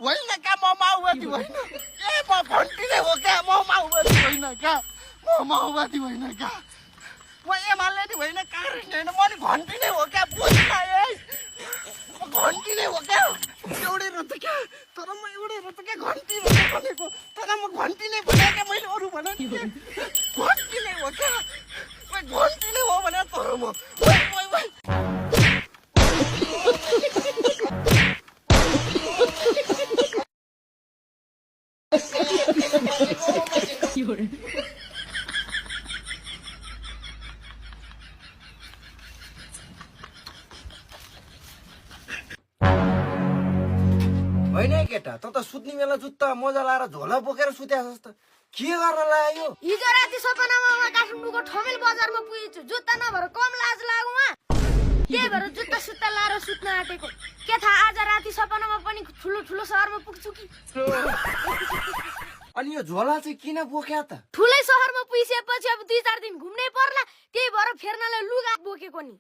होइन क्या म माओवादी होइन ए म घन्टी नै हो क्या म माओवादी होइन क्या म माओवादी होइन क्या म एमाले होइन काङ्ग्रेस होइन म नि घन्टी नै हो क्या बुझ्न ए म घन्टी नै हो क्या एउटै रहेछ क्या तर म एउटै रहेछ क्या घन्टी भनेको तर म घन्टी नै भने क्या मैले अरू भने घन्टी नै हो क्या घन्टी नै हो भने तर म होइन केटा त त सुत्ने बेला जुत्ता मोजा लाएर झोला बोकेर सुत्या जस्तो के गर्न लाग्यो हिजो राति सपनामा म काठमाडौँको ठमेल बजारमा पुगेछु जुत्ता नभएर कम लाज लाग्यो त्यही भएर जुत्ता सुत्ता लाएर सुत्न आँटेको के थाहा आज राति सपनामा पनि ठुलो ठुलो सहरमा पुग्छु कि अनि यो झोला चाहिँ किन बोक्या त ठुलै सहरमा पुगिसकेपछि अब 2-4 दिन घुम्नै पर्ला त्यही भएर फेर्नलाई लुगा बोकेको नि